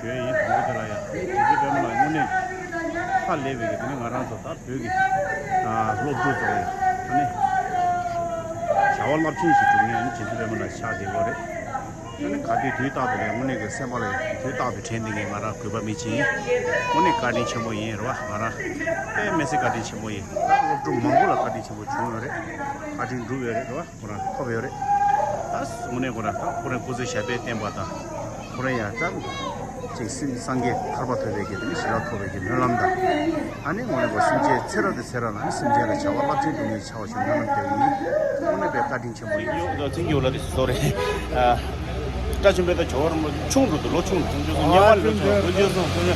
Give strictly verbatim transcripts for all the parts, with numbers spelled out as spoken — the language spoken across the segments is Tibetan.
ཡོད་ཡིན། དང་པོ་དེ་ལ་ཡང་རྗེ་བཙུན་པད་མ་ལགས་དངོས་གནས་ཧ་ལས་པའི་གི་དེ་ནི་ང་རང་ཚོ་ད་བོད་ཀྱི་ཨ་སློབ་ཕྲུག་ཚོ་ལ་ཡང་ཨ་ནི་བྱ་བ་རླབས་ཆེན་ཞིག་སྒྲུབ་མཁན་ནི་རྗེ་བཙུན་པད་མ་ལགས་ཆགས་བསྡད་ཡོད་རེད། ཨ་ནི་ག་དུས་དུས་རྟག་ཏུ་ལ་ཡང་དངོས་གནས་ཀྱི་སེམས་པ་ལ་ཡང་དུས་རྟག་ཏུ་དྲན་བསྡད་མཁན་ང་རང་གུས་པ་མི་ཆེན་ཡིན། དངོས་གནས་བཀའ་དྲིན་ཆེན་པོ་ཡིན་རེད་བ། ང་རང་དཔེ་མི་སྲིད་བཀའ་དྲིན་ཆེན་པོ་ཡིན། ད་སློབ་ཕྲུག་མང་པོ་ལ་བཀའ་དྲིན་ཆེན་པོ་བྱུང་ཡོད་རེད། བཀའ་དྲིན་སྒྲུབ་ཡོད་རེད་རེད་བ། ཁོ་རང་ཐོབ་ཡོད་རེད། ད་དངོས་གནས་ཁོ་རང་ད་ཁོ་རང་སྐུ་ཚེ་ཞབས་པད་བརྟན་པ་དང་། ཁོ་རང་ཡང་ད་ཅིག་སེམས་སངས་རྒྱས་ཐར་པ་ཐོབ་པའི་གི་དེ་ནི་ཞི་རགས་ཐོབ་པའི་གི་སྨོན་ལམ་དང་། ཨ་ནི་དངོས་གནས་ཁོ་སེམས་ཅན་ཚེ་རབས་དང་ཚེ་རབས་ལ་ནི་སེམས་ཅན་ལ་བྱ་བ་རླབས་ཆེན་སྒྲུབ་མཁན་ཆགས་པ་ཞིག་སྨོན་ལམ་རྒྱག་གི་ཡིན། དངོས་གནས་དཔེ་བཀའ་དྲིན་ཆེན་པོ་ཡིན། ཡོ་ད་ཚིག་གི་འོ་ལ་དེ་སོ་རེད། ཨ། བཀྲ་ཆེན་པའི་ད་ཇོ་བོ་རིན་པོ་ཆེ་ཆུང་དུ་དུ་ལོ་ཆུང་དུ་ཆུང་ཆུང་སོང་། ཉེ་བར་ལོ་ཆུང་ལོ་ཆུང་སོང་། ཁོ་ཚོ་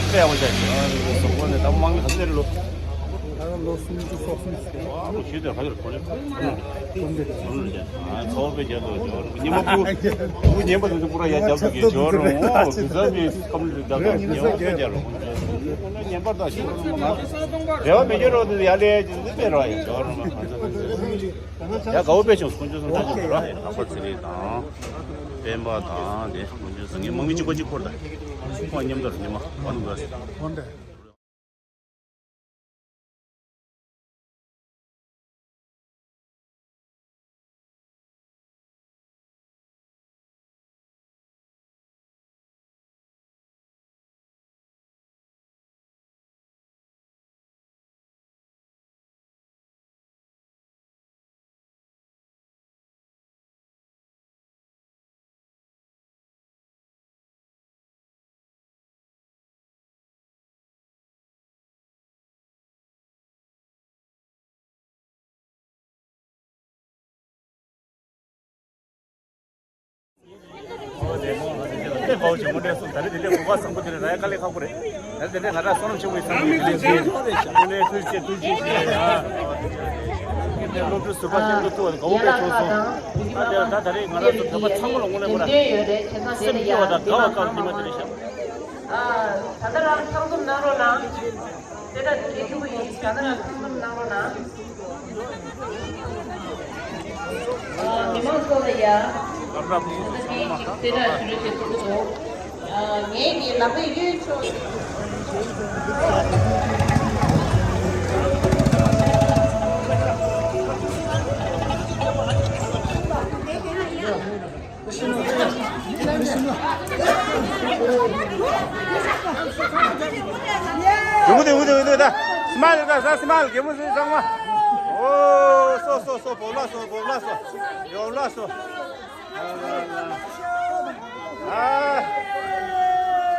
དཔེ་ཡག་པོ་བྱས་ཤིང་སོང་། ཁོ་ནི་ད་མང་གི་ཁ་ཚེ་ལོ། ད་ལོ་སུམ་ཅུ་སོ་གསུམ་ཟེར། ཨ་ལོ་ཞིག་དེར་ཧ་ཡོར་ཁོ་ནི་ཁོ་ནི་ཁོ་ནི་ཁོ་ནི་ཨ་ཚོ་བའི་རྒྱ་དུ་ཇོ་བོ་རིན་པོ་ཉི་མ་བུ་བུ་ཉན་པ་དུ་དུ་པུ་ར་ཡ་རྒྱབ་དུ་གི་ཇོ་བོ་རིན་པོ་དུ་ས་མི་ཁམ་ལུ་རྒྱ་དུ་ཉེ་བར་དཔེ་རྒྱ་ལོ་ཉན་པར་ད་ཞིག་རེ་བ་མི་རྒྱ་རོ་དུ་ཡ་ལེ་ཇི་འདི་སྤེལ་རོ་ཡ་ཇོ་བོ་རིན་པོ། ཡ་དགའ་བོ་དཔེ་བྱུང་། དཀོན་མཆོག་གསུམ་ལྡན་གྱི་ར་ལྷག་པ་ཚེ་རིང་དང་། སྤེན་པ་དང་དེ་དཀོན་མཆོག་གསུམ་ངའི་དམག་མི་གཅིག་པ་གཅིག་འཁོར་དང་། ཁོང་མཉམ་དུ་ཉི་མ་བ་ནུ་དགའ་སི། དེ་དཔའ་བོ་ཆེན་པོ་འདྲ་སོང་། ད་རེས་དེ་འདྲའི་གོ་སྐབས་བཟང་པོ་དེ་རེད། ར་ཡ་དཀའ་ལས་ཁག་པོ་རེད། ད་རེས་དེ་འདྲའི་ང་རང་བསོད་ནམས་ཆེན་པོ་ཡིན་བསམ་གྱི་ལས་བྱེད་དངོས་གནས་ཐུགས་རྗེ་ཆེ། ཐུགས་རྗེ་ཆེ། ཨ་སློབ་ཕྲུག་ཟུར་པ་ཆེན་པོ་ཐུག་པ་དགའ་བོ་དཔེ་བྱུང་སོང་། ད་དེ་ལ་ད་ད་རེས་ང་རང་ཚོ་བོད་པ་ཚང་མ་ལ་དངོས་གནས་ཁོ་ར་སེམས་སྐྱིད་པ་དང་དགའ་བ་དཀའ་བ་ཉི་མ་དེ་རེད་ཤག་ཨ་ད་ལྟ་རང་ཚང་འཛོམས་གནང་རོགས་གནང་། དེ་འདྲ་དེ་གལ་ཆེན་པོ་ཡིན། ད་ལྟ་རང་ཚང་འཛོམས་གནང་རོགས་གནང་། ཨ་མི་མང་ཚོ་ལ་ཡ། ད་ལྟ་དེ་ཅིག་དེ་འདྲ་ཞུ་རྒྱུ་དེ་ཐུག་འདུག་ཨ་ངེད་ཀྱི་ལག་པའི་གཡོན་ཕྱོགས། རྒྱུ་མ་དེ་འུ་དེ་འུ་དེ་ད། སི་མཱལ་ད་ཟ། སི་མཱལ། རྒྱུ་མ་ཟ། ཚང་མ། ཨོ་སོ་སོ་སོ། བོ་ལ་སོ། བོ་ལ་སོ། ཡོ་ལ་སོ། ཨ།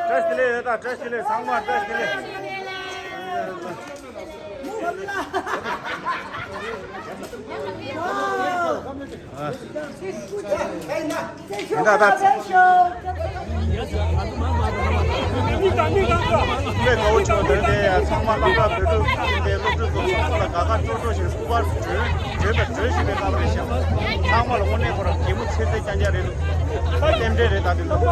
བཀྲ་ཤིས་བདེ་ལེགས་ཡོད་ད། བཀྲ་ཤིས་བདེ་ལེགས། ཚང་མ་བཀྲ་ཤིས་བདེ་ལེགས། ཡིན་ད་ད། དཔེ་དགའ་བོ་བྱུང་། དེ་ནས་ཚང་མ་སློབ་གྲྭ་བོད་ཕྲུག་ཡིན་པའི་སློབ་ཕྲུག་ཚོ་ཚང་མ་ལ་དགའ་དགའ་སྤྲོ་སྤྲོ་ཞིག་སྐུ་པར་བྲོས་བྲོས་པའི་བྲོས་བཞིན་པའི་སྐབས་རེད་ཤག་ཚང་མ་ལ་དངོས་གནས་ཁོ་རང་གད་མོ་ཚེ་ཚེ་རྐྱང་རྐྱང་རེད་འདུག་ད་རྟེན་འབྲེལ་རེད་ད་དེ་འདུག